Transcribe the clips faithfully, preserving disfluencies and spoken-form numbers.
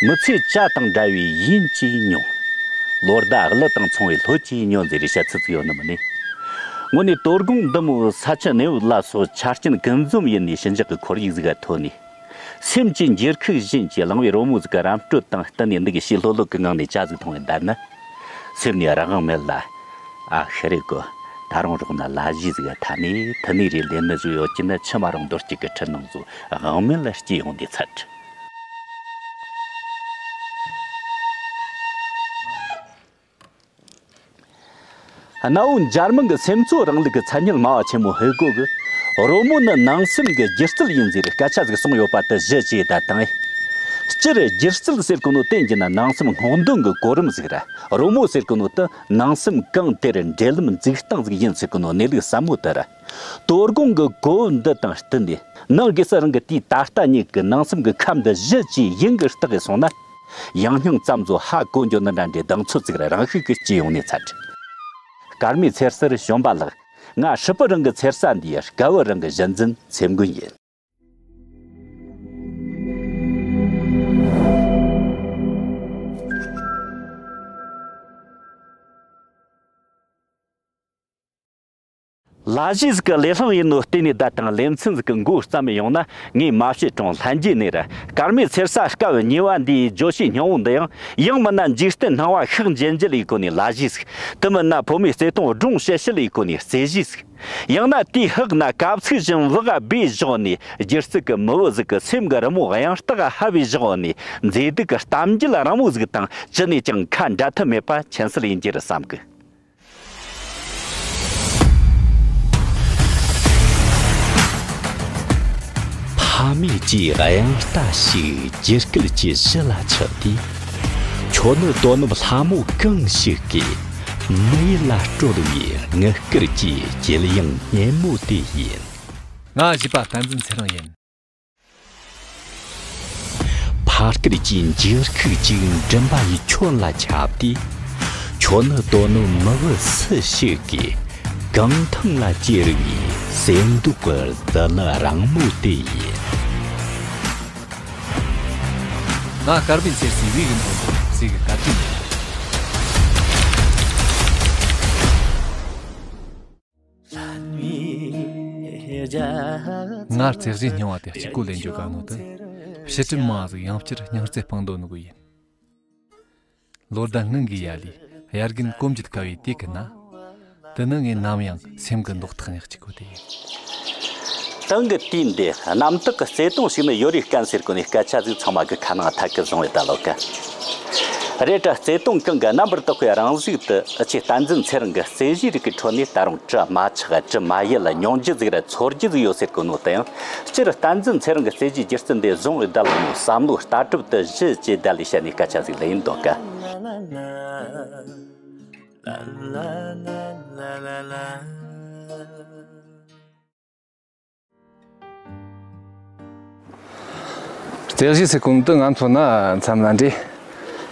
མི་ཚེ་བྱ་དང་འདྲ་བའི་ཡིན་གྱིས་མྱོང་། ལོ་ཟླ་གླུ་དང་མཚུངས་པའི་ལྷོད་ཀྱིས་མྱོང་ཟེར་བཤད་ཚུལ་ཅིག་ཡོད་ནི་མིན་ནི། དངོས་གནས་དོ་དགོང་འདི་མོ་ས་ཆུ་གནས་བབ་ལ་སོགས་ཆ་རྐྱེན་ཀུན་འཛོམས་ཡིན་ནི་ཞི་འཇགས་ཀྱི་ཁོར་ཡུག་ཟིག་ག་ཐོན་ནས། སེམས་ཀྱི་འགྱུར་ཁུག་བཞིན་གྱི་ལང་བའི་རོལ་མོ་ཟིག་གི་རམ་སྤྲོད་དང་བསྟུན་ནས་འདི་གི་ཕྱི་ལྷོད་ལྷོད་ཀྱི་ངང་ནས་ཇ་ཟིག་འཐུང་བའི་བསྡད་ན། སེམས་ནས་རང་དབང་མེད་ལ། ཨ་ཤི་རེ་གོ། ད་རུང་རོགས་ན་ལ་གཞས་ཟིག་ག་ཐ་ནས་དུ་ནས་རེ་ལེན་ནི་ཟིག་ཡོད་ཀྱི་ན། ཆུ་མ་རུང་རྡོ་སྐྱིད་ཀྱི་ཁྲི་ནང་ཟིག་དབང་མེད་ལ་སྐྱེས་ཡོང་དུས་ཚད། གནའ་བོ་འཇར་མན་གྱི་སེམས་གཙོ་རིང་ལུགས་ཀྱི་མཚན་ཉིད་སྨྲ་བ་ཆེན་མོ་ཧེ་གོ་གིས། རོལ་མོ་ནི་ནང་སེམས་ཀྱི་སྒྱུ་རྩལ་ཡིན་ཟེར་སྐད་ཆ་ཟིག་གསུངས་ཡོད་པ་དེ་གཞི་བྱས་བསྡད་དང་། སྤྱིར་སྒྱུ་རྩལ་ཟེར་གོ་ནོ་བསྟན་གྱི་ན་ནང་སེམས་སྔོག་འདོན་གྱི་གོ་རིམ་ཟིག་ར། རོལ་མོ་ཟེར་གོ་ནོ་དེ་ནང་སེམས་གང་དེར་འབྲེལ་ལམ་འཛུགས་སྟངས་ཟིག་ཡིན་ཟེར་གོ་ནོ་གནས་ལུགས་ཟབ་མོ་དེ་ར། དོ་དགོང་གི་གོ་བབ་འདི་དང་བསྟུན་ནས། ནང་སྒོས་སུ་རང་གི་དུས་ད་ལྟ་ཉིད་ཀྱི་ནང་སེམས་ཀྱི་ཁམས་འདི་གཞི་བཅས་ཡུན་གྱིས་བརྟག་གིས་སོང་ན། ཡང་སྙིང་ཙམ་ཟོ་ཧ་གོ་འགྱོ་ནི་འདྲ་འདྲའི་གདེང་ཚོད་ཅིག་རང་ཤུགས་ཀྱིས་སྐྱེས་ཡོང་ནས་ཚར། སྐར་མའི་འཚེར་སར་བྱོན་པ་ལགས། ང་ཧྲིལ་པོ་རང་གི་འཚེར་ས་འདིའི་སྐལ་བུ་རང་གི་གཞི་འཛིན་སེམས་མགོན་ཡིན། ལ་གཞས་ཟིག་གི་ལས་བསླངས་ཡིན་ནོ་བལྟས་ནས་བསྡད་དང་ལེ་ཚན་ཟིག་གི་མགོ་བརྩམས་ཡོང་ན། ངས་མ་བཤད་རུང་ལྷན་རྒྱས་ནས་ར་སྐར་མའི་འཚེར་ས་སྐབས་གཉིས་པ་འདིའི་བརྗོད་བྱའི་སྙིང་བོ་འདི་ཡང་། ཡང་མིན་ན་འཇིག་རྟེན་སྣང་བ་ཤུགས་འབྱེད་འཇི་ལས་གོ་ནས་ལ་གཞས་ཟིག་དེ་མིན་ན་ཕོ་མོའི་བརྩེ་དུང་སྒྲོང་བཤད་བཤད་ལས་གོ་ནས་རྩེད་གཞས་ཟིག་ཡང་ན་དེའི་ཕག་ན་གབ་ཚིག་བཞིན་བག་སྦས་བཞག་ནས། སྒྱུ་རྩལ་གྱི་མི་བུ་ཟིག་གི་སེམས་ཀྱི་རི་མོ་དབྱངས་རྟགས་ཧ་བའི་བཞག་ནས། མཛེས་སྡུག་གི་གཏམ་རྒྱུད་རིང་མོ་ཟིག་དང་ཅི་ནས་ཀྱང་ཁ་འབྲལ་ཐབས་མེད་པ་མཁྱེན་གསལ་ཡིན་རྒྱུ་རེད་བསམ་གི། ཕ་མེས་ཀྱི་དབྱངས་རྟ་ཞིག་རྒྱུད་སྐུད་ཀྱི་གཞི་ལ་ཆགས་ཏེ། ཁྱོད་ནི་དོ་ནུབ་ལྷ་མོ་གང་ཞིག་གི་མི་ཡུལ་ལ་སྤྲོད་པའི་དངུལ་དཀར་གྱི་གྱེན་ལངས་སྙན་མོ་དེ་ཡིན། ང་གཞས་པ་བསྟན་འཛིན་ཚེ་རིང་ཡིན། ཕ་སྐད་ཀྱི་འགྱུར་ཁུག་ཅིག་མགྲིན་པ་ཡི་ཁྱོན་ལ་ཁྱབ་སྟེ། ཁྱོད་ནི་དོ་ནུབ་མི་བུ་སུ་ཞིག་གི་གངས་ཐང་ལ་སྐྱེལ་བའི་གསེར་མདོག་གི་རྫི་ལི་རིང་མོ་དེ་ཡིན། ང་དཀར་པོའི་འཚེར་སའི་བུ་ཡིན་ནོ་ཟིག་གི་བཀའ་དྲིན་ཡིན། ང་རྩེ་གཞིའི་སྙིང་བ་དེ་གཅིག་པོ་ལེན་རྒྱུ་ག་ནོ་དེ། ཕྱི་དྲིལ་མང་ཟིག་ཡང་བསྐྱར་སྙིང་རྩེ་སྤང་འདོད་ནི་གོ་ཡིན། ལོ་ཟླ་སྔོན་གྱི་ཡ་ལི་དབྱར་དགུན་སྐོམ་གྱིས་དཀའ་བའི་དུས་ཀྱི་ན། དེ་ནི་ངས་ནམ་ཡང་སེམས་ཀྱི་མདོག་ཐག་ཉག་གཅིག་གོ་དེ་ཡིན། དེང་གི་དུས་འདི་གནམ་དག་གི་བརྩེ་དུང་ཞིག་ནི་ཡོད་རེ་དཀོན་ཟེར་གོ་ནས་སྐད་ཆ་ཟིག་ཚང་མ་གི་ཁ་ནང་ཐད་ཀི་བཟུང་བའི་ད་ལོ་ཀ། རེད་དྲ་བརྩེ་དུང་གང་གི་རྣམ་པར་དག་པའི་རང་གཟུགས་དུ་ཨ་ཆེ་བསྟན་འཛིན་ཚེ་རིང་གི་རྩེད་གཞིའི་རིགས་ཀྱི་ཁྲོད་ནས་ད་རུང་བྲི་མ་ཆག་བྲི་མ་ཡལ་ལ་མྱོང་རྒྱུ་ཟིག་ར་ཚོར་རྒྱུ་ཟིག་ཡོད་ཟེར་གོ་ནོ་དེ་ཡང་། སྤྱིར་བསྟན་འཛིན་ཚེ་རིང་གི་རྩེད་གཞིའི་སྒྱུ་རྩལ་འདི་བཟུང་བའི་ད་ལོ་ནོ་བསམ་བློ་ལྟ་གྲུབ་དུ་གཞི་བཅས་ད་ལས་བཤད་ནས་སྐད་ཆ་ཟིག་ལ་ཡིན་འདོད་ཀ། རྩེད་གཞི་ཟེར་གོ་ནོ་དེ་ང་མཚོན་ན་མཚམས་ལ་འདྲེ།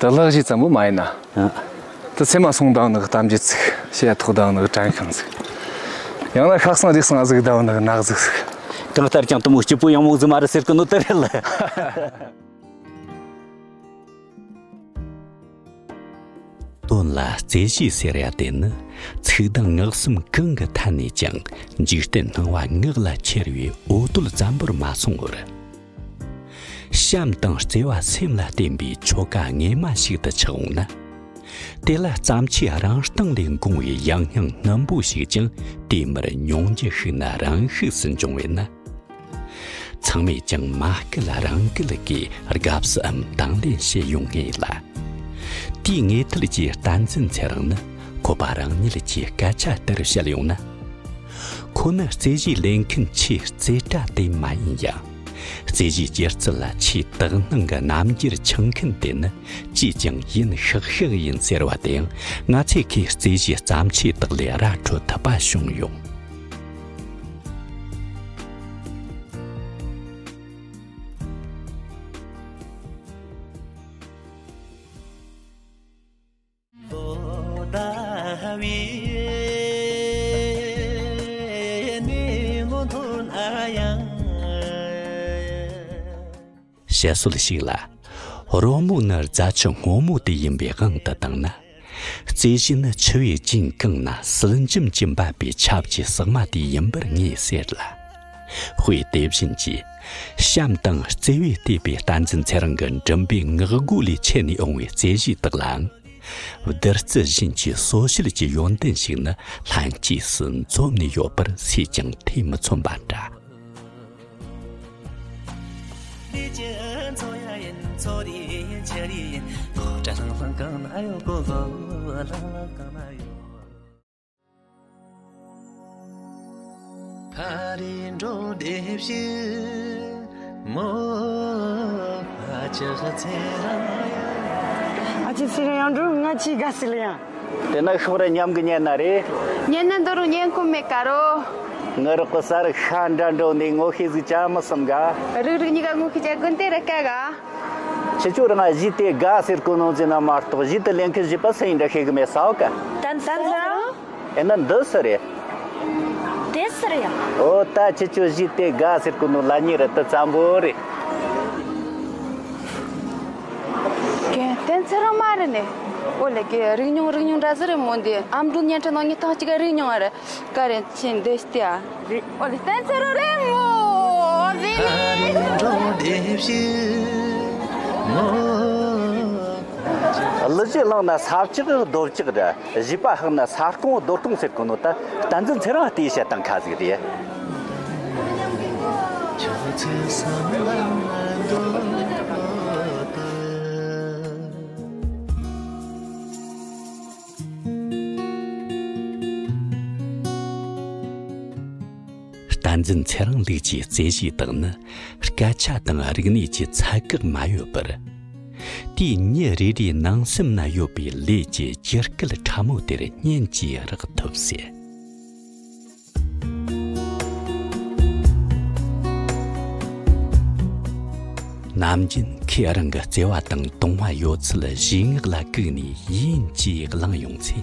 དེ་ལག་གཞི་ཙམ་པོ་མ་ཡིན་ན། ཨ། དེ་སེམས་མ་སོང་དང་ནི་གཏམ་རྒྱུད་ཚིག་བཤད་ཐོག་དང་ནི་དྲན་ཤིང་ཚིག་ཡང་ན་ཤ་གསང་རིགས་གསང་ཟིག་དང་ནི་ནག་ཟིག་ཟིག་གང་ལྟར་ཀྱང་དེ་མོ་སྐྱིད་པོ་ཡང་མོ་ཟིག་མ་རེད་ཟེར་གོ་ནོ་དེ་རེད་ལ། དོན་ལ་རྩེད་གཞི་ཟེར་ཡ་དེ་ནི་ཚིག་དང་ངག་གསུམ་གང་གི་ཐད་ནས་ཀྱང་འཇིག་རྟེན་སྣང་བ་ངག་ལ་འཁྱེར་བའི་འོ་དོད་ཙམ་པོར་མ་སོང་བར། བྱམས་དང་བརྩེ་བ་སེམས་ལ་བརྟེན་པའི་ཆོ་ག་དངོས་མ་ཞིག་ཏུ་ཆགས་འོང་ན། དེ་ལ་བརྩམས་ཆོས་རང་སྟེང་ལས་འགོངས་པའི་ཡང་སྙིང་སྣུམ་པོ་ཞིག་ཀྱང་དེ་མུར་མྱོང་རྒྱུ་ཤིག་ན་རང་ཤུགས་སུ་འབྱུང་བས་ན། ཚང་མས་ཀྱང་མ་སྐུལ་རང་སྐུལ་གྱིས་དགའ་བསུའམ་དང་ལེན་བྱེད་ཡོང་ངེས་ལ། དེའི་ངེས་ཐལ་གྱི་བསྟན་འཛིན་ཚེ་རིང་ནི་ཁོ་པ་རང་ཉིད་ཀྱི་སྐད་ཆ་ལྟར་བཤད་ཡོང་ན། ཁོ་ནི་རྩེད་གཞི་ལེན་མཁན་ཆེས་རྩེ་གྲ་དེ་མ་ཡིན་ཡང་། རྩེད་གཞིའི་སྒྱུ་རྩལ་ལ་ཆེས་དག་སྣང་གི་རྣམ་འགྱུར་འཆང་མཁན་དེ་ནི་ཅིས་ཀྱང་ཡིན་ཤག་ཤག་ཡིན་ཟེར་བ་དེ་ཡང་ང་ཚོས་ཁོའི་རྩེད་གཞིའི་བརྩམས་ཆོས་དག་ལས་ར་འཕྲོད་ཐུབ་པ་བྱུང་ཡོང་། བཤད་སྲོལ་ཞིག་ལ། རོལ་མོ་ནི་རྫ་ཆུ་སྔོན་མོ་དེ་ཡིན་པའི་དབང་དུ་བཏང་ན། རྩེད་གཞི་ནི་ཆུ་བས་བརྒྱན་གང་ན་གསལ་འཇམ་གྱིས་འབབ་པའི་ཆབ་ཀྱི་ཟེགས་མ་དེ་ཡིན་པར་ངེས་ཟེར་ལ། དཔེ་དེ་བཞིན་གྱིས། བྱམས་དང་བརྩེ་བས་བཏེགས་པའི་བསྟན་འཛིན་ཚེ་རིང་གི་མགྲིན་པའི་ངག་སྒོ་ལས་འཁྱེར་ནས་འོང་བའི་རྩེད་གཞི་དག་ལའང་། བདུད་རྩི་བཞིན་གྱི་སོ་བྱད་ཀྱི་ཡོན་ཏན་ཞིག་ནི་ལྷན་སྐྱེས་སུ་འཛོམས་ནས་ཡོད་པར་སུས་ཀྱང་ཐེ་མི་ཚོམ་པ་འདྲ། ཨ་ཅེ་ཚེ་རིང་། ཡང་འགྲོ། ང་ཅིག་དགའ་སི་ལ་ཡང་། དེ་ན་ཤོག་ར་མཉམ་གི་ཉན་ན་རེད། ཉན་ན་འདོད་རུང་ཉན་ཁོམ་མེད་ཀ་རོ། ངའི་རོགས་གི་ས་རུ་ཤ་འདྲ་འགྲོ་ནས་ངོ་ཤེས་ཟིག་ཅང་མི་སམ་ག་རིག་རིག་གཉིས་ཀ་ངོ་ཤེས་ཅན་ཀུན་དེ་ར་ཀ་ག་ཁྱེད་ཆོ་རང་གཞས་དེ་དགའ་ཟེར་གོ་ནོ་ཟེར་ན་མ་གཏོགས་གཞས་དེ་ལེན་མཁན་གཞས་པ་སུ་ཡིན་འདྲ་ཤེས་གི་མེད་ས་འོ་ཀ་ཏན་ཏན་ཟེར་རོ། ཨེ་ན་འདི་སུ་རེད། དེ་སུ་རེད་ཡ། ཨོ་ད་ཁྱེད་ཆོ་གཞས་དེ་དགའ་ཟེར་གོ་ནོ་ལ་ཉེ་རུ་དུ་ཙམ་པོ་རེད། གན་དེ་ཚེ་རིང་མ་རེད་ནི། ཨོ་ལེ་གི་རིག་མྱོང་རིག་མྱོང་འདྲ་ཟེར་རེད་མོ་འདི། ཨམ་འགྲུལ་བརྙན་འཕྲིན་ནང་ཉིས་སྟོང་གཅིག་ག་རིག་མྱོང་བ་རེད། ཀ་རེ་ཆེན་འདི་སྟེ་ཨ། ཨོ་ལེ་བསྟན་ཚེ་རོ་རེད་མོ། བི་ལི། གླུ་གཞས་བླངས་ན་ས་བཅག་རྡོ་བཅག་རེད། གཞས་པ་ཧག་ན་ས་སྐོང་རྡོ་སྐོང་ཟེར་གོ་ནོ་ད་བསྟན་འཛིན་ཚེ་རིང་བལྟས་བཤད་སྟངས་ཁ་ཟིག་རེད། བསྟན་འཛིན་ཚེ་རིང་ལུགས་ཀྱི་རྩེད་གཞས་དག་ནི་སྐད་ཆ་དང་རིག་གནས་ཀྱི་ཚད་བཀག་མ་ཡོད་པར། དེའི་མྱི་རེ་རེའི་ནང་སེམས་ན་ཡོད་པའི་ལས་ཀྱི་ཀྱི་སྐད་ཕྲ་མོ་དེར་སྙན་གྱིས་རེག་ཐུབ་ཟེར། ནམ་རྒྱུན་ཁོས་རང་གི་བརྩེ་བ་དང་དུང་བ་ཡོད་ཚད་གཞས་ངག་ལ་བཀུག་ནས་ཡིན་གྱིས་བླངས་ཡོང་ཚེ།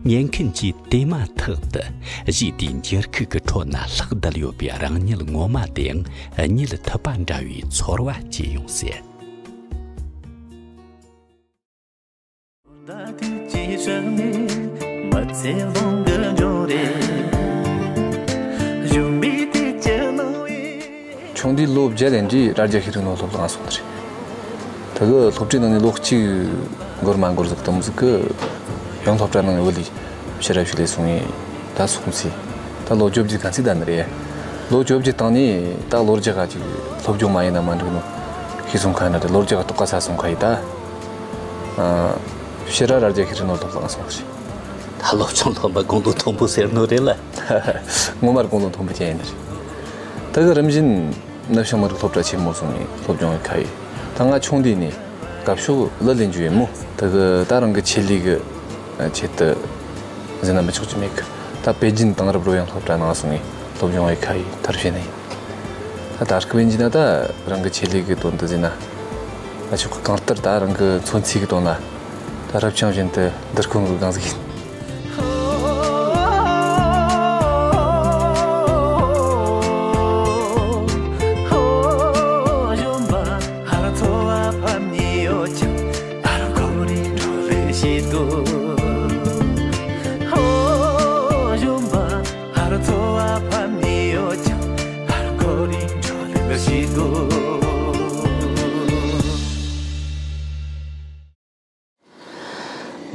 ཉན་མཁན་གྱིས་དེ་མ་ཐག་ཏུ་གཞས་དེའི་འགྱུར་ཁུག་གི་ཁྲོད་ན་ལྷག་བསྡད་ཡོད་པའི་རང་ཉིད་ངོ་མ་དེའང་རྙེད་ཐུབ་པ་འདྲ་བའི་ཚོར་བ་སྐྱེ་ཡོང་ཟེར། ཆུང་དུས་ལོ་བརྒྱད་ལོན་དུས་རྭ་རྒྱ་ཤེས་རིག་སློབ་གླིང་སོང་ནི་རེད། དེ་གི་སློབ་གྲྭའི་ནང་ནས་ལོ་གཅིག་འགོར་མ་འགོར་ཟིག་དུམ་ཟིག་གི་ཡང་སློབ་གྲྭ་ནང་ནས་བུད་ལས་ཕྱིར་ར་ཕྱི་ལས་སོང་ངས་ད་སོང་ཚེ་ད་ལོ་བཅོ་བརྒྱད་ག་ཚོད་ད་ནི་རེད། ལོ་བཅོ་བརྒྱད་བཏང་ནས་ད་ལོ་རྒྱུ་ག་ཅིག་སློབ་སྦྱོང་མ་ཡིན་ན་མ་འགྲིག་ནོ་ཤེས་སོང་ཁ་ན་རེད། ལོ་རྒྱུ་ག་རྟོགས་ག་ས་སོང་ཁ་ཡིན་ད། ཕྱིར་ར་རྭ་རྒྱ་ཤེས་རིག་སློབ་གླིང་སོང་ཞིག་ད་སློབ་ཆུང་སློབ་མ་དགུང་ལོ་མཐོན་པོ་ཟེར་ནོ་རེད་ལ། ངོ་མར་དགུང་ལོ་མཐོན་པོ་ཅན་ཡིན་ནི་རེད། ད་གི་རིམ་བཞིན་ནུབ་བྱང་མི་རིགས་སློབ་གྲྭ་ཆེན་མོ་སོང་ནས་སློབ་སྦྱོང་ཡི་ཁ་ཡི། ད་ང་ཆུང་དུས་ནས་སྐབས་ཤོག་གླུ་ལེན་རྒྱུ་ཡིན་མོ། ད་གི་ད་རང་གི་ཆེད་ལས་གི་ཆེད་དུ་ཟེར་ན་མི་ཆོག་ཅི་མེད་གི། ད་པེ་ཅིན་དེང་རབས་རོལ་དབྱངས་སློབ་གྲྭ་ནང་སོང་ནས་སློབ་སྦྱོང་ཡི་ཁ་ཡི་མཐར་ཕྱིན་ནས་ཡིན། ད་ད་སྐུ་བན་གྱི་ན་ད་རང་གི་ཆེད་ལས་གི་དོན་དུ་ཟེར་ན། ད་ཆོག་གི། གང་ལྟར་ད་རང་གི་མཚོན་ཚིག་གི་དོན་ལ་ད་རབ་བྱུང་བཞིན་དུ་འདིར་ཁོང་གི་གང་ཟིག་ཡིན།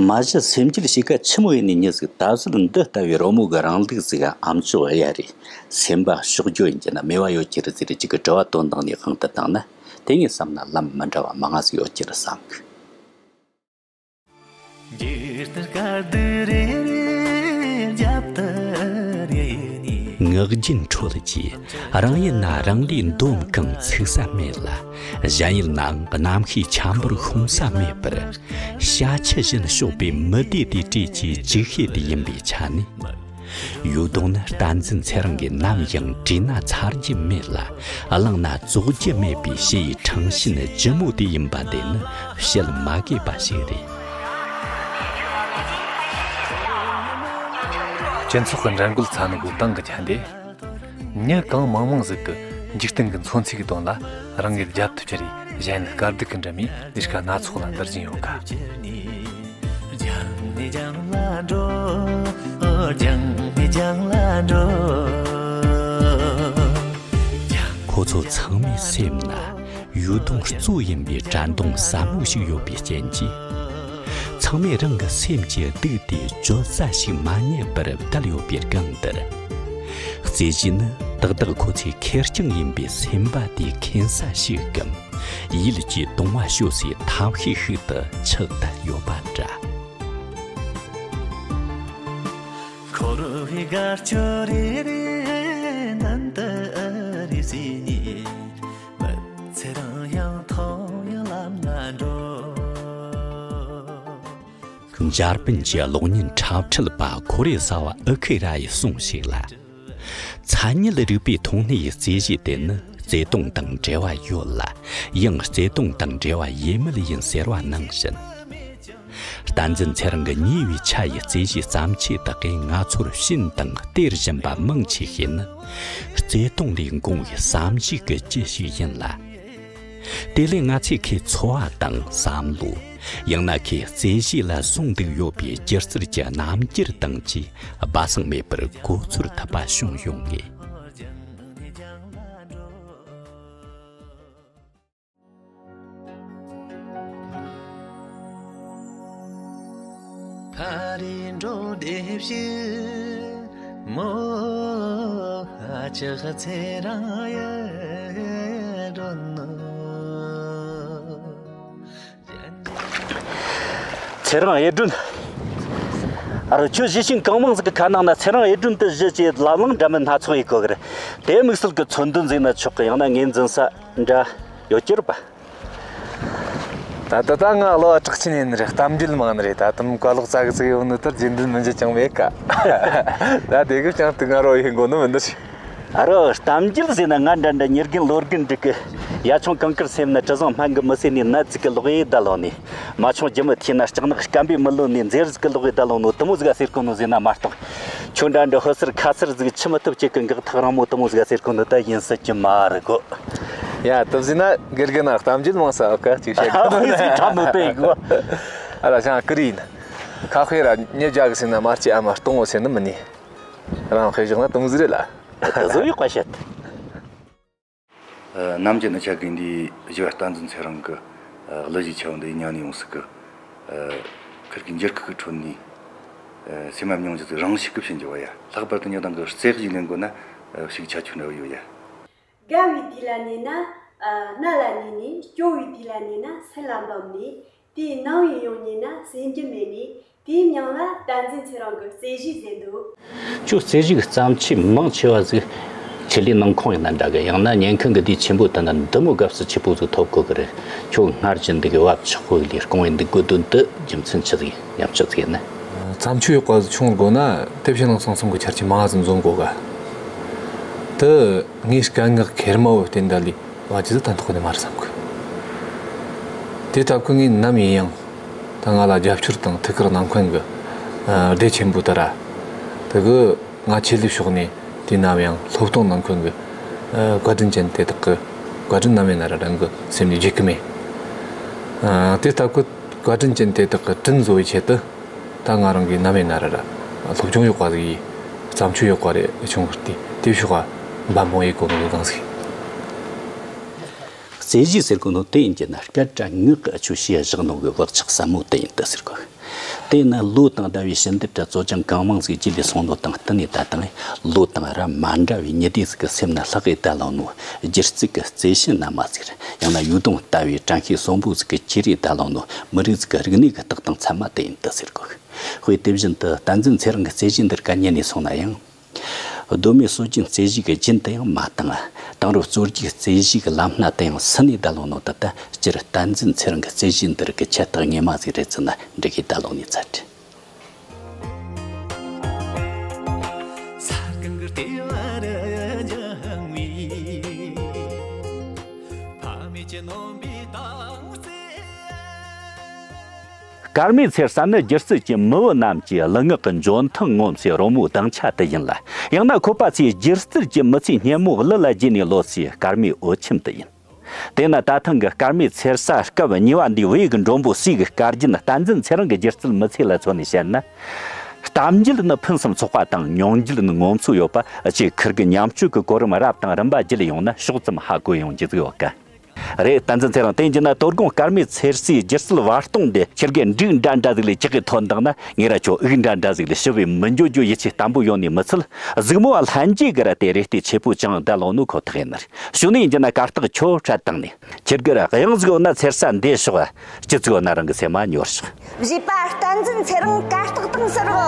མ་གཞི་སེམས་ཅན་ཞིག་ག་ཆི་མོ་ཡིན་ནི་མྱི་ཟིག་ད་གཟོད་འདི་ལྟ་བུའི་རོལ་མོ་གི་རིང་ལུགས་ཟིག་ཨ་མཆོག་གཡའ་རེ་སེམས་པ་ཕྱོགས་བཅུ་ཡིན་གྱི་ན་མེད་པ་ཡོད་ཀྱི་རེད་ཟེར་གཅིག་གི་དྲི་བ་དོན་དག་ནས་དབང་དུ་བཏང་ན་དེ་ངས་བསམ་ན་ལམ་མི་འདྲ་བ་མང་ང་ཟིག་ཡོད་ཀྱི་རེད་བསམ་གི། ངག་རྒྱུན་འཕྲོད་ཀྱིས་རང་ཡིན་ན་རང་ལས་འདོམ་གང་ཚུགས་ས་མེད་ལ། གཞན་ཡིན་ནའང་རྣམ་ཤེས་འཆམ་པོར་ཤོང་ས་མེད་པར། བྱ་ཁྱུ་བཞིན་གཤོག་པའི་མི་སྡེ་དེ་གྲས་ཀྱི་ཅིག་ཤོས་དེ་ཡིན་པའི་ཆ་ནས། ཡུལ་དོན་ནི་བསྟན་འཛིན་ཚེ་རིང་གིས་ནམ་ཡང་བྲིས་ན་ཚར་རྒྱུ་མེད་ལ། བླངས་ན་རྫོགས་རྒྱུ་མེད་པའི་ཞི་ཡི་ཁྲང་ཞིན་ལྗིད་མོ་དེ་ཡིན་པ་དེ་ནི་བཤད་མ་དགོས་པ་ཞིག་རེད། སྤྱི་ཚོགས་ཀྱི་འགྲན་རྒོལ་ཚ་ནུ་གི་སྟེང་གི་ཆ་འདི། མྱི་གང་མང་མང་ཟིག་གི་འཇིག་རྟེན་གྱི་མཚོན་ཚིག་གི་དོན་ལ་རང་ངོས་རྒྱབ་ཐུབ་ཀྱི་རེད། གཞན་དཀའ་སྡུག་གི་འདྲ་མིན་ལས་ཀ་སྣ་ཚོགས་ལ་འདིར་ཟིན་ཡོད་ཀ། ཁོ་ཚོ་ཚང་མའི་སེམས་ན་ཡུལ་སྡོང་གཙོ་ཡིན་པའི་དྲན་གདུང་ཟབ་མོ་ཞིག་ཡོད་པའི་རྐྱེན་གྱིས། ཚང་མས་རང་གི་སེམས་ཀྱི་སྡུག་དེ་བརྗོད་ས་ཞིག་མ་རྙེད་པར་བསྡད་ཡོད་པའི་སྒང་དེར། རྩེད་གཞི་ནི་ཏག་ཏག་ཁོ་ཚོའི་ཁེར་རྐྱང་ཡིན་པའི་སེམས་པ་དེ་ཁེངས་ས་ཞིག་གམ། ཡིད་ཀྱི་གདུང་བ་སྐྱོ་སའི་ཐབས་ཤེས་ཤིག་ཏུ་ཆགས་བསྡད་ཡོད་པ་འདྲ། འཁོར་བའི་དགའ་སྐྱོ་རེ་རེ་མདུན་དུ་རེ་བཟོས་ནས། མི་ཚེ་རིང་ཡང་ཐུང་ཡང་ལམ་ལ་འགྲོ། འཇར་པན་གྱི་གློག་བརྙན་འཁྲབ་ཁྲིད་པ་ཁོ་རེ་ཟ་བ་ཨུ་ཁེ་ར་ཡིས་གསུངས་ཤིག་ལ། མཚན་ཉིད་རིག་པའི་ཐོག་ནས་རྩེད་གཞི་དེ་ནི་བརྩེ་དུང་དང་འབྲེལ་བ་ཡོད་ལ། ཡང་བརྩེ་དུང་དང་འབྲེལ་བ་ཡེད་མེད་ཡིན་ཟེར་བ་ནང་བཞིན། བསྟན་འཛིན་ཚེ་རིང་གི་ཉེ་བའི་ཆ་ཡི་རྩེད་གཞི་བརྩམས་ཆོས་དག་གིས་ང་ཚོར་བྱིན་དང་སྟེར་བཞིན་པ་མང་ཆེ་ཤོས་ནི། བརྩེ་དུང་ལས་འགོངས་པའི་བསམ་གཞིག་གི་བཅུད་ཞིག་ཡིན་ལ། དེ་ལས་ང་ཚོས་ཁོའི་འཚོ་བ་དང་བསམ་བློ། ཡང་ན་ཁོའི་རྩེད་གཞི་ལ་ཟུང་འདུག་ཡོད་པའི་སྒྱུ་རྩལ་གྱི་རྣམ་འགྱུར་དང་བཅས་སྦ་གསང་མེད་པར་གོ་ཚོར་ཐུབ་པ་བྱུང་ཡོང་ངེས། ཕ་རི་འགྲོ་བདེ་ཕྱིར་མོ་ཨ་ཅག་ཚེ་རིང་ཡར་འགྲོ་ནོ། ཚེ་རིང་ཡར་སྒྲོན། ཨ་རོ། ཁྱོད་གཞིས་ཆེན་གང་མང་ཟིག་གི་ཁ་ནང་ན་ཚེ་རིང་ཡར་སྒྲོན་དུ་གཞི་བྱས་ལ་ལང་འདྲ་མིན་སྣ་ཚོགས་ཡོད་གོ་གི་རེད། དེ་དམིགས་བསལ་གྱི་མཚོན་དོན་ཟིག་ན་ཆོག་གི། ཡང་ན་ངོས་འཛིན་ས་འདྲ་ཡོད་ཀྱི་རེད་པ། ད་ད་ད་ང་གློ་བ་གྲགས་ཆེན་ཡིན་ནི་རེད། གཏམ་རྒྱུད་མང་ནི་རེད། ད་དུང་བཀའ་ལོག་ཙག་ཙིག་ཡོད་ནི་ལྟར་རྗེས་འདྲིན་མི་འཇལ་ཀྱང་མེད་ཀ། ད་དེ་གི་ཅང་དུ་ང་རོ་ཡིན་དགོ་ནི་མི་འདུག་ཞིག་ཨ་རོ། གཏམ་རྒྱུད་ཟེར་ན་ང་འདྲ་འདྲ་མྱི་རྒན་ལོ་རྒན་འགྲིག་གི། ཡ་ཆུང་གངས་དཀར་སེམས་ན་དྲི་བཟང་སྨན་གྱིས་མི་བསྲེགས་ནས། ནད་ཟིག་གི་ལོག་ཡེ་བསྡད་ལོག་ནས། མ་ཆུང་རྒྱུ་མི་ཐོས་ན་ལྕགས་ནག་སྐམ་པས་མི་ལོན་ནས། འཛེར་ཟིག་གི་ལོག་ཡེ་བསྡད་ལོག་ནོ་དེ་མོ་ཟིག་ག་ཟེར་གོ་ནོ་ཟེར་ན་མ་གཏོགས། ཁྱོད་འདྲ་འདྲ་ཧུ་སེར་ཁ་སེར་ཟིག་ཆུ་མི་ཐུབ་ཅིག་གི་འགག་ཐག་རིང་མོ་དེ་མོ་ཟིག་ག་ཟེར་གོ་ནོ་ད་ཡིན་སྲིད་ཀྱི་མ་རེད་གོ། ཡ། དེ་བཟོས་ན་དགེ་རྒན་ན་གཏམ་རྒྱུད་མང་ས་ཨ་ཀ་ཅིག་བཤད་གི། ཨ་ཟིག་ཁྲ་མི་དེ་གོ། ཨ་ལ་ཞང་ཀི་རི་ཡིན། ཁ་དཔེ་ར་ཉེ་རྒྱ་གི་ཟེར་ན་མ་སྐྱེ་ཨ་མ་སྟོང་བོ་ཟེར་ནི་མིན་ནི། རང་ཧེ་བཞག་ན་དེ་མོ་ཟིག་རེད་ལ། དེ་བཟོ་ཡི་བཀའ་བཤད། ཨ། ནམ་རྒྱུན་ཨ་ཅག་གི་འདི་བཞི་བ་བསྟན་འཛིན་ཚེ་རིང་གི་ཨ་གླུ་གཞས་ཆ་བོ་འདི་ཉན་ནས་ཡོང་སྲིད་གི། ཨ། ཁིར་གི་འགྱུར་ཁུག་གི་ཁྲོད་ནས་ཨ་སེམས་མ་མྱོང་རྒྱུ་ཟིག་རང་ཤུགས་གི་བྱིན་རྒྱུ་བ་ཡ། ལྷག་པར་དུ་ཉི་དང་གི་རྩེད་གཞི་ལེན་དགོས་ན་ཨ་ཤུགས་ཆ་ཆུ་འདྲ་བོ་ཡོད་ཡ། དགའ་བའི་དུས་ལ་གནས་ན་ཨ་ན་ལ་གནས་ནས། སྐྱོ་བའི་དུས་ལ་གནས་ན་སེམས་ལ་འབབ་ནས། དེའི་ནང་བའི་ཡོང་ཉེ་ན་སེམས་རྒྱུ་མེད་ནས། དེའི་མྱིང་ལ་བསྟན་འཛིན་ཚེ་རིང་གི་རྩེད་གཞི་ཟེར་འདུག་ཁྱོད་རྩེད་གཞི་གི་བརྩམས་ཆོས་མང་ཆེ་བ་ཟིག་ཆེད་ལས་ནང་ཁོངས་ཡིན་ན་འདྲ་གི། ཡང་ན་ཉན་མཁན་གི་དུས་ཆེན་པོ་དེ་ན་འདི་མོ་དགའ་བསུ་ཆེ་པོ་ཟིག་ཐོབ་གོ་གི་རེད། ཁྱོད་སྔར་གྱི་འདི་གི་བབ་ཆགས་པོ་ལས་སྐོང་བའི་འདུག་དགོས་དོན་དུ་རྒྱུ་མཚན་ཆི་ཟིག་ཡིན། ཉམས་ཆག་ཟིག་ཡིན་ན། བརྩམས་ཆོས་ཡག་པ་ཟིག་བྱུང་དགོས་ན་དེ་བྱས་ནང་ཚང་ཚང་གི་ཆར་གྱི་མ་ཟིག་འཛོམས་དགོས་ག། དེ་ངའི་སྐད་ངག་ཁེར་མ་བོ་བསྟན་ད་ལས། བ་ཇི་ཟིག་ད་འདོགས་ནས་མ་རེད་བསམ་གི། དེ་ལྟ་བུ་ངས་ནམ་ཡིན་ཡང་ད་ང་ལ་རྒྱབ་སྐྱོར་དང་ཐུགས་ཁུར་གནང་མཁན་གི་ཨ་སྡེ་ཆེན་པོ་དེ་ར། དེ་གི་ང་ཆེད་ལས་ཕྱོགས་ནས་དུས་ནམ་ཡང་སློབ་སྟོན་གནང་མཁན་གི་ཨ་བཀའ་དྲིན་ཅན་དེ་དག་གི་བཀའ་དྲིན་ནམ་ཡིན་ན་ར་རང་གི་སེམས་ནས་བརྗེད་གི་མེད། ཨ་དེ་ལྟ་བུ་བཀའ་དྲིན་ཅན་དེ་དག་གི་དྲིན་གཟོ་བའི་ཆེད་དུ། ད་ང་རང་གིས་ནམ་ཡིན་ན་ར་ར་སློབ་སྦྱོང་ཡག་པ་ཟིག་ཡིས། བརྩམས་ཆོས་ཡག་པ་རེ་བྱུང་བར་བརྟེན་དེ་ཕྱོགས་ལ་འབད་འབུངས་ཡེད་གོ་ནོ་གང་ཟིག་རྩེད་གཞི་ཟེར་གོ་ནོ་དེ་ཡིན་གྱི་ན། སྐད་སྒྲ་ངག་གི་ཆོས་བཤད་བཞག་ནོ་གི་བག་ཆགས་ཟབ་མོ་དེ་ཡིན་ད་ཟེར་གོ། དེས་ན་ལོ་དང་ཟླ་བའི་ཕྱི་འདིར་ད་རྩོད་ཅང་གང་མང་ཟིག་རྗེས་ལས་སོང་ནོ་དང་བསྟུན་ནས། ད་དང་ལོ་དང་རབས་མ་འདྲ་བའི་ཉི་ཟླ་ཟིག་གི་སེམས་ན་ལྷག་གི་བསྡད་ལོ་ནོ། སྒྱུ་རྩལ་གི་རྩེད་ཕྱི་ན་མ་ཟིག་ཡང་ན་ཡུལ་སྡོང་ལྟ་བུའི་དྲན་ཤེས་གསོན་པོ་ཟིག་གི་ཁྱེར་རེ་བསྡད་ལོ་ནོ། མི་རིགས་ཟིག་གི་རིག་གནས་གི་རྟགས་དང་མཚན་མ་དེ་ཡིན་ད་ཟེར་གོ། དཔེ་དེ་བཞིན་དུ་བསྟན་འཛིན་ཚེ་རིང་གི་རྩེད་གཞི་འདིར་ག་ཉན་ནས་སོང་ན་ཡང་། གདོད་མའི་སྲོལ་རྒྱུན་རྩེད་གཞི་གི་རྒྱུན་དུ་ཡང་མ་བཏང་། དེང་རབས་རྩོད་རྒྱུག་རྩེད་གཞི་གི་ལམ་སྣ་དུ་ཡང་སུན་ནས་བསྡད་ལོ་ནོ་དེ་ད་སྤྱིར་བསྟན་འཛིན་ཚེ་རིང་གི་རྩེད་གཞི་འདིར་གི་ཁྱད་རྟགས་ངེས་མ་ཟིག་རེད་ཟེར་ན་འགྲིག་གི་བསྡད་ལོ་ནི་ཚར། སྐར་མའི་ཚེར་ས་ནི་སྒྱུ་རྩལ་གྱི་མི་བུ་རྣམས་ཀྱི་གླུ་ངག་གི་འཇོན་ཐང་ངོམ་སའི་རོལ་མོའི་སྡིངས་ཆ་དེ་ཡིན་ལ། ཡང་ན་ཁོ་པ་ཚོས་སྒྱུ་རྩལ་གྱི་མི་ཚེའི་སྙན་མོ་གླུ་ལ་བརྗེས་ནས་ཀློག་སའི་སྐར་མའི་འོད་ཆེམ་དེ་ཡིན། དེས་ན་ད་ཐེངས་ཀྱི་སྐར་མའི་འཚེར་ས་སྐབས་གཉིས་པ་འདིའི་བོད་ཡིག་གི་མགྲོན་པོ་སུའི་གི་སྐར་རྒྱུན་བསྟན་འཛིན་ཚེ་རིང་གི་སྒྱུ་རྩལ་མི་ཚེ་ལ་མཚོན་ནས་བཤད་ན། གཏམ་རྒྱུད་ནི་ཕུན་སུམ་ཚོགས་པ་དང་མྱོང་རྒྱུད་ནི་ངོམ་སོ་ཡོད་པ་ཅེས་ཁིར་གི་ཉམས་བཅོས་ཀྱི་གོ་རིམ་རབ་དང་རིམ་པ་བརྒྱུད་ཡོང་ན་ཕྱོགས་ཙམ་ཧ་གོ་ཡོང་རྒྱུ་ཟིག་ཡོད་ཀ། རེད། བསྟན་འཛིན་ཚེ་རིང་དེ་བྱས་ན་དོ་དགོང་སྐར་མའི་འཚེར་སའི་སྒྱུ་རྩལ་བར་སྟོང་འདི་ཁྱེད་ཀྱིས་འབྲུག་འདྲ་འདྲ་ཟིག་ལས་ཅིག་གི་ཐོན་བཏང་ན། ངས་ར་ཁྱོད་ཨིག་འདྲ་འདྲ་ཟིག་ལས་ཞིབ་བས་མི་འགྱོ་རྒྱུ་ཡིད་ཆེས་བརྟན་པོ་ཡོད་ནི་མི་ཚད། གཟིགས་མོ་བ་ལྷན་རྒྱས་ཀྱིས་ར་དེ་རེ་ལྟོས་ཆེ་པོ་ཅང་བསྡད་ལོང་ནོ་ཁོ་ཐག་ཡིན་ནི་རེད། གཞུག་ནས་ཡིན་རྒྱུ་ན་གར་སྟེགས་ཁྱོད་འཕྲལ་བཏང་ནས། ཁྱེད་ཀྱིས་ར་གཡང་ཟིག་ཡོད་ན་འཚེར་ས་འདི་ཞོག་སྐྱིད་ཟིག་ཡོད་ན་རང་གི་སེམས་མ་ཉོར་ཞོག་བཞེས་པ་བསྟན་འཛིན་ཚེ་རིང་གར་སྟེགས་སྟེང་ཟེར་རོ།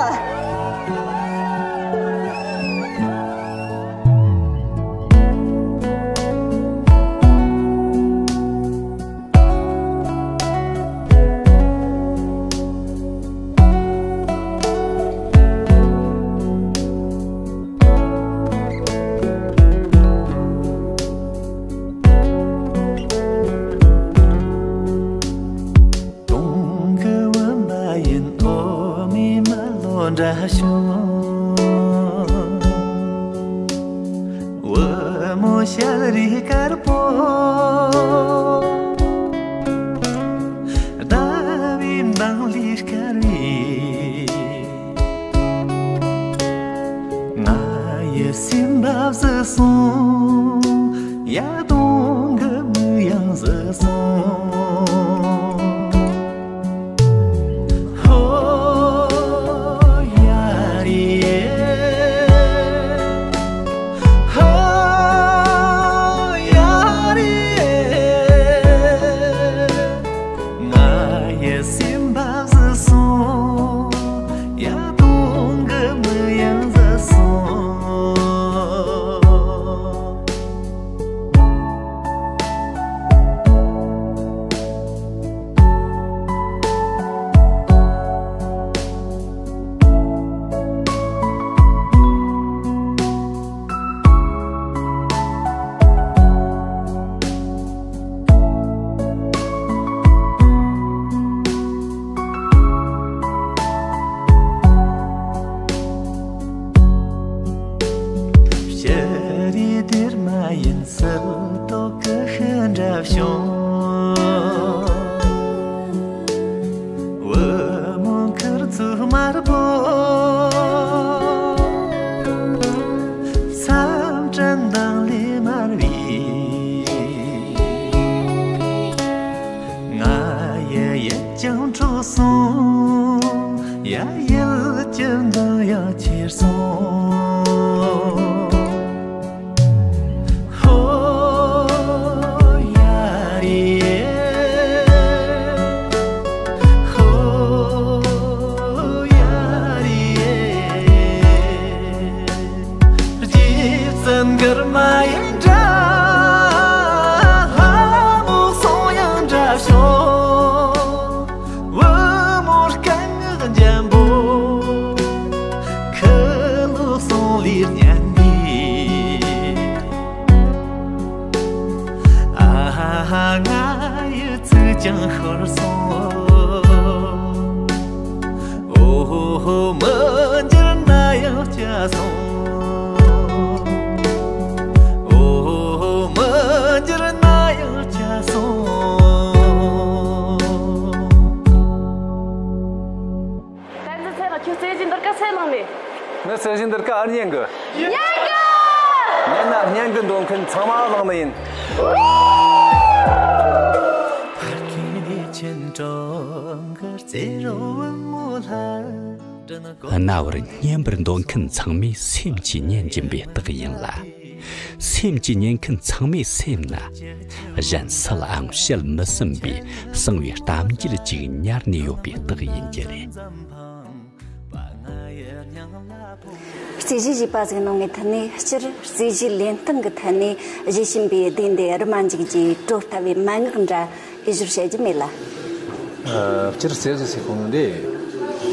དུང་གི་བུམ་པ་ཡིན། འོ་མའི་མ་ལོ་འདྲ་ཞིང་། བུ་མོ་ཞལ་རས་དཀར་པོ། ཟླ་བའི་མདངས་ལས་དཀར་བའི། ང་ཡི་སེམས་པ་བཟི་སོང་། ཡ་དུང་གི་མིག་ཡང་བཟི་སོང་། ཧོ་ཡ་རི་ཡེ། ཧོ་ཡ་རི་ཡེ། ང་ཡི་སེམས་པ་བཟི་སོང་། ཡ་དུང་གི་མིག་ཡང་བཟི་སོང་། ཕྱི་རི་སྡེར་མ་ཡིན། སིལ་ཏོག་གི་ཤིང་འདྲ་བྱུང་། བུ་མོ་མཁུར་ཚོས་དམར་པོ། མཚམས་སྤྲིན་མདངས་ལས་དམར་བའི། ང་ཡི་ཡིད་ཀྱང་འཕྲོག་སོང་། ཡ་ཡིད་ཀྱི་མདངས་ཡང་ཁྱེར་སོང་། ཧོ་ཡ་རི་ཡེ། ཧོ་ཡ་རི་ཡེ། རྗེ་བཙུན་གར་མ་ཡི་འདྲ། ལྷ་མོ་སོང་ཡང་འདྲ་ཤོག་བུ་མོ་སྐད་ངག་འཇམ་པོ། ཁུ་ལུ་སོང་ལེར་ཉན་པའི། ཨ་ཧ་ཧ། ང་ཡི་ཚིག་ཀྱང་ཤོར་སོང་། ཨོ་ཧོ་ཧོ། མི་འགྱུར་ན་ཡང་སྐྱ་སོང་། ཨོ་ཧོ་ཧོ། མི་འགྱུར་ན་ཡང་སྐྱ་སོང་། བསྟན་འཛིན་ཚེ་རིང་། ཁྱོད་རྩེད་གཞི་འདིར་ཀ་སུས་བླངས་ནས། ངས་རྩེད་གཞི་འདིར་ཀ་ཨར་ཉན་གི། ཉན་གི། ཉན་ན་ཉན་གི། འདོན་མཁན་ཚང་མ་བླངས་ནི་ཡིན། གནའ་བོར་སྙན་པར་འདོན་མཁན་ཚང་མས་སེམས་ཀྱིས་ཉན་གྱིན་པའི་རྟགས་ཡིན་ལ། སེམས་ཀྱིས་ཉན་མཁན་ཚང་མའི་སེམས་ན། གཞན་སུ་ལའང་བཤད་མི་ཟིན་པའི་གསང་བའི་གཏམ་རྒྱུད་ཅིག་ཉར་ནས་ཡོད་པའི་རྟགས་ཡིན་གྱི་རེད། རྩེད་གཞི་ཞེས་པ་ཟིག་ནང་ངའི་ཐད་ནས། སྤྱིར་རྩེད་གཞིའི་ལེན་སྟངས་ཀྱི་ཐད་ནས་གཞི་ཞིམ་པའི་སྡེ་འདི་རུ་མ་འཇུག་རྒྱུའི་གྲོ་ལྟ་བུའི་མན་ངག་འདྲ་ཞིབ་བཤད་རྒྱུ་མེད་ལ། ཨ། སྤྱིར་རྩེད་གཞི་ཟེར་གོ་ནོ་འདི།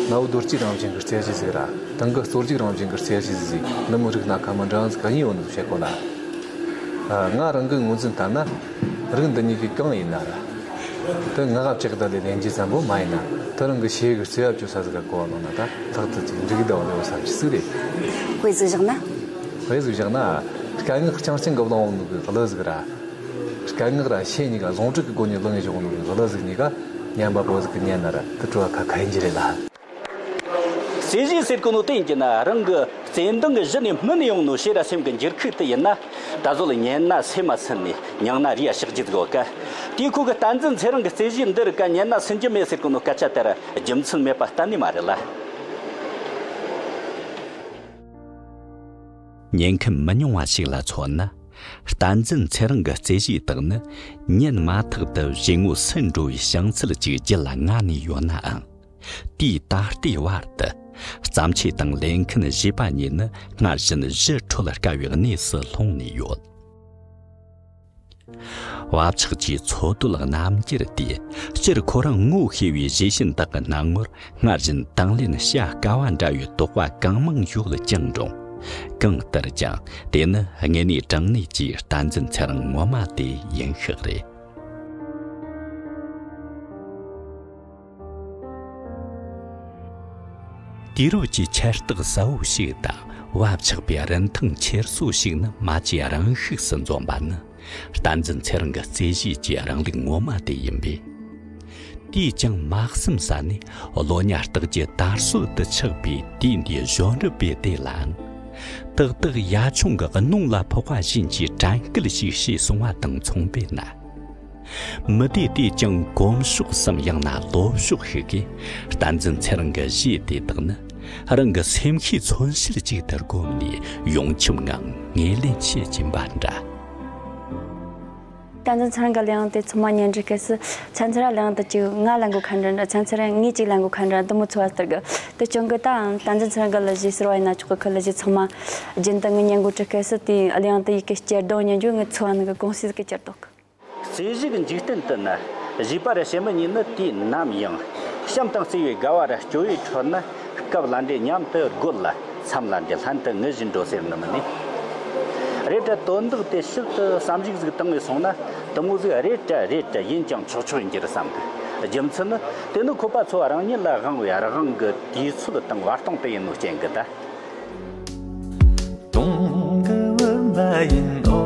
གནའ་བོའི་རྡོ་སྐྱེས་རང་བཞིན་གྱི་རྩེད་གཞི་ཟིག་ར། དེང་གི་རྩོལ་རྒྱུག་རང་བཞིན་གྱི་རྩེད་གཞི་ཟིག་ནི་མོ་རིགས་སྣ་ཁ་མི་འདྲ་བ་ཟིག་ག་ཡིན་ཡོད་ནི་བཤད་གོ་ལ། ཨ། ང་རང་གི་ངོས་འཛིན་ལྟར་ན། རིགས་འདི་གཉིས་ཀྱི་གང་ཡིན་ན་ར། དེ་ངག་ག་བཅག་ད་ལས་ལེན་རྒྱུ་ཙམ་པོ་མ་ཡིན་ན། དེ་རང་གི་ཤེས་གི་རྩེ་བ་བཅོལ་ས་ཟིག་ག་གོ་བ་ནང་ན་ད་ལྷག་ཏུ་ཅིག་འགྲིག་གི་བསྡད་པ་ལས་བསམ་གྱི་ཟིག་རེད། དཔེ་ཟིག་བཞག་ན། དཔེ་ཟིག་བཞག་ན། དཀའ་ངལ་རྐྱང་རྐྱང་གི་བླངས་འོང་ནོ་གི་གླུ་ཟིག་ར། སྐད་ངག་ར་ཤེས་གཉིས་ཀ་ཟུང་འབྲེལ་གྱི་སྒོ་ནས་ལོན་ནས་བྱུང་ནོ་གི་ལོ་ཟིག་གཉིས་ཀ་ཉན་པ་པོ་ཟིག་གི་ཉན་ན་ར་དེ་སྤྲོ་བ་ཁ་ཁ་ཡིན་གྱི་རེད་ལ། རྩེད་གཞི་ཟེར་གོ་ནོ་དེ་ཡིན་གྱི་ན་རང་གི་བརྩེ་འདང་གི་གཞི་ནས་སྨིན་ནས་ཡོང་ནོ་ཤེས་ར་སེམས་ཀྱི་འགྱུར་ཁུག་དེ་ཡིན་ན། ད་གཟོད་ཉན་ན་སེམས་མ་ཚིམ་ནས་མྱངས་ན་རེ་ཡ་ཞག་རྒྱུ་ཟིག་ཡོད་ཀ། དེའི་ཁུག་གི་བསྟན་འཛིན་ཚེ་རིང་གི་རྩེད་གཞི་འདི་རིགས་ཀ་ཉན་ན་སུན་རྒྱུ་མེད་ཟེར་གོ་ནོ་སྐད་ཆ་དེ་ར་རྒྱུ་མཚན་མེད་པ་གཏན་ནས་མ་རེད་ལ། ཉན་མཁན་མི་ཉུང་བ་ཞིག་ལ་མཚོན་ན། བསྟན་འཛིན་ཚེ་རིང་གི་རྩེད་གཞི་དག་ནི་ཉན་མ་ཐག་ཏུ་བཞེས་ངོ་སུན་འགྲོ་བའི་བྱང་ཚད་ཅིག་རྒྱུད་ལ་མངའ་ནས་ཡོད་ནའང་། དེའི་ད་ལྟའི་བར་དུ་བརྩམས་ཆོས་དང་ལེན་མཁན་གཞས་པ་གཉིས་ནི་སྔར་བཞིན་ཞི་ཁྲོ་ལ་དཀའ་བའི་གནས་སུ་ལྷུང་ནས་ཡོད། བབ་ཆགས་ཀྱི་འཚོ་བསྡོད་རྣམ་འགྱུར་དེས་སྤྱིར་ཁོ་རང་ངོ་ཤེས་པའི་གཞས་ཤིག་དག་གི་སྣང་ངོར་སྔར་བཞིན་དང་ལེན་བྱ་དཀའ་བ་འདྲ་བའི་དོགས་པ་གང་མང་ཡོད་ཀྱང་རུང་། གང་ལྟར་ཀྱང་དེ་ནི་དངོས་གནས་དྲང་གནས་ཀྱི་བསྟན་འཛིན་ཚེ་རིང་ངོ་མ་དེ་ཡིན་ཤག་རེད། དུས་རབས་ཀྱི་ཁྱད་རྟགས་གསལ་བོ་ཞིག་དང་བབ་ཆགས་པའི་རིན་ཐང་འཁྱེར་སོ་ཞིག་ནི་མ་བཅོས་རང་ཤུགས་སུ་འཛོམས་པ་ནི་བསྟན་འཛིན་ཚེ་རིང་གི་རྩེད་གཞི་གི་རང་ལུགས་ངོ་མ་དེ་ཡིན་པས། དེས་ཀྱང་མ་བསམ་ས་ནས་ལོ་ཉ་རྟགས་ཀྱི་དར་སྲོལ་དུ་ཆགས་པའི་དུས་འདིའི་གཞོན་རབས་པའི་སྡེ་ལའང་། ཏག་ཏག་ཡ་ཆུང་གི་གནོང་ལ་ཕོག་པ་བཞིན་གྱི་དྲན་སྐུལ་ཞིག་བྱས་སོང་བ་དང་མཚུངས་པས་ན། མི་སྡེ་དེས་ཀྱང་གོམས་ཕྱོགས་སམ་ཡང་ན་ལོ་ཕྱོགས་ཤིག་གིས་བསྟན་འཛིན་ཚེ་རིང་གི་གཞས་དེ་དག་ནི་རང་གི་སེམས་ཤེས་མཚོན་བྱེད་ཅིག་ཏུ་བསྒོམས་ནས་ཡོངས་ཁྱབ་ངང་ངོས་ལེན་བྱེད་ཀྱིན་པ་འདྲ། བསྟན་འཛིན་ཚེ་རིང་གི་གླུ་དབྱངས་དེ་ཚང་མ་ཉན་དུས་སྐབས་སུ་ཚན་ཚན་ར་གླུ་དབྱངས་དེ་ཅིག་ང་ལ་མགོ་ཁ་འདྲ་འདྲ། ཚན་ཚན་ར་ངའི་ཅིག་ལ་མགོ་ཁ་འདྲ་འདི་མོ་ཚོར་བ་སྟེར་གི། དེ་བྱུང་གི་ད་བསྟན་འཛིན་ཚེ་རིང་གི་གླུ་གཞས་ཟེར་བ་ཡིན་ན་ཆོག་གི། ཁོའི་གླུ་གཞས་ཚང་མ་རྒྱུན་དུ་ངས་ཉན་དགོས་དུས་སྐབས་སུ་དེའི་གླུ་དབྱངས་དེ་ཡི་གེ་སྐྱར་ལྡོག་ཉན་རྒྱུ་ངའི་ཚོར་བ་ནང་གི་དགོངས་སེལ་གི་སྐྱར་ལྡོག་གི། རྩེད་གཞི་གི་འཇིག་རྟེན་དུ་ན་གཞས་པ་ར་གཤེད་མ་གཉིས་ནི་དུས་ནམ་ཡང་བྱམས་དང་བརྩེ་བའི་དགའ་བ་ར་སྐྱོ་བའི་ཁྲོད་ན་སྐབས་ལ་འདྲེ་མཉམ་དུ་རྒོད་ལ་མཚམས་ལ་འདྲེ་ལྷན་དུ་ངུ་བཞིན་འགྲོ་ཟེར་ནི་མིན་ནི། རེད་དྲ་དོན་དག་དེ་ཕྱིར་དུ་བསམ་གཞིག་ཟིག་བཏང་ངས་སོང་ན་དེ་མོ་ཟིག་རེད་དྲ་རེད་དྲ་ཡིན་ཀྱང་ཆོག་ཆོག་ཡིན་གྱི་རེད་བསམ་གི། རྒྱུ་མཚན་ནི་དེ་ནི་ཁོ་པ་ཚོ་རང་ཉིད་ལ་དབང་བའི་རང་དབང་གི་དུས་ཚོད་དང་བར་སྟོང་དེ་ཡིན་ནོ་རྐྱེན་གི་ད། དུང་གི་བུམ་པ་ཡིན་འོ་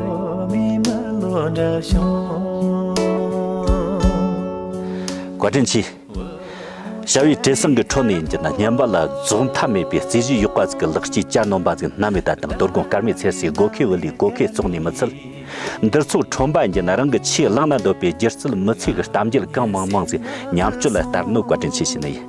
མའི་མ་ལོ་འདྲ་བྱུང་། བཀའ་དྲིན་ཆེ། བྱ་བའི་བྲེལ་ཟིང་གི་ཁྲོད་ནས་ཡིན་གྱི་ན་སྙན་པ་ལ་རྫོགས་མཐའ་མེད་པའི་རྩེད་གཞི་ཡག་པ་ཟིག་གི་ལེགས་སྐྱེས་གྱ་ནོམ་པ་ཟིག་སྣ་མེད་ད་དང་། རྡོར་སྒང་སྐར་མའི་ཚེར་སའི་སྒོ་ཁའི་བུ་ལས་སྒོ་ཁའི་བཙོག་ནས་མི་ཚུད། འདིར་ཚོགས་ཁྲོམ་པ་ཡིན་གྱི་ན་རང་གི་ཆེས་བླངས་ན་འདོད་པའི་སྒྱུ་རྩལ་མི་ཚེ་གི་གཏམ་རྒྱུད་གང་མང་མང་ཟིག་མཉམ་སྤྱོད་ལ་བསྟར་ནོ་བཀའ་དྲིན་ཆེ་ཞུ་ནི་ཡིན།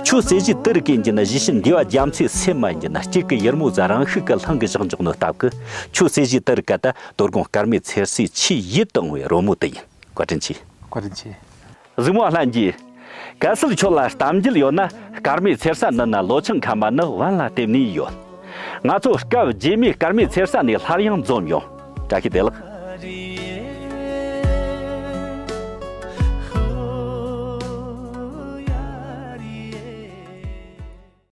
ཁྱོད་རྩེད་གཞི་དེ་རིགས་ཀྱི་ཡིན་གྱི་ན་གཞི་ཤིན་འདི་བ་རྒྱ་མཚོའི་སེམས་མ་ཡིན་གྱི་ན་སྐྱིད་ཀྱི་ཡུར་མོ་ཟ་རང་ཤུགས་ཀྱི་ལྷང་གི་བཞག་འཇོག་ནོ་སྟབས་ཀྱིས་ཁྱོད་རྩེད་གཞི་དེ་རིགས་ཀ་ད་རྡོར་སྒང་སྐར་མའི་ཚེར་སའི་ཆེས་ཡིད་དུ་འོང་བའི་རོལ་མོ་དེ་ཡིན། བཀའ་དྲིན་ཆེ། བཀའ་དྲིན་ཆེ། གཟིགས་མོ་ལྷན་རྒྱས། གལ་སྲིད་ཁྱོད་ལ་གཏམ་རྒྱུད་ཡོད་ན་སྐར་མའི་ཚེར་ས་འདི་ན་ལོ་ཆུང་ཁ་མ་ནི་བན་ལ་སྟེར་ནི་ཡོད། ང་ཚོ་སྐབས་རྗེས་མའི་སྐར་མའི་ཚེར་ས་ནས་སླར་ཡང་འཛོམས་ཡོང་། བཀྲ་ཤིས་བདེ་ལེགས།